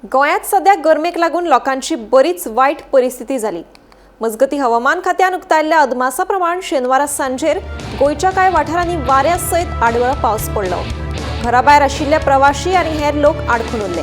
गोंयांत सध्या गरमेक लागून लोकांची बरीच वायट परिस्थिती जाली. मजगती, हवामान खात्यान उक्तायल्ल्या अदमासा प्रमाण शेनवारा सांजेर गोंयच्या कांय वाठारांनी वाऱ्या सयत आडवेळो पावस पडलो. घराभायर आशिल्ले प्रवाशी आनी हेर लोक आडखून उरले.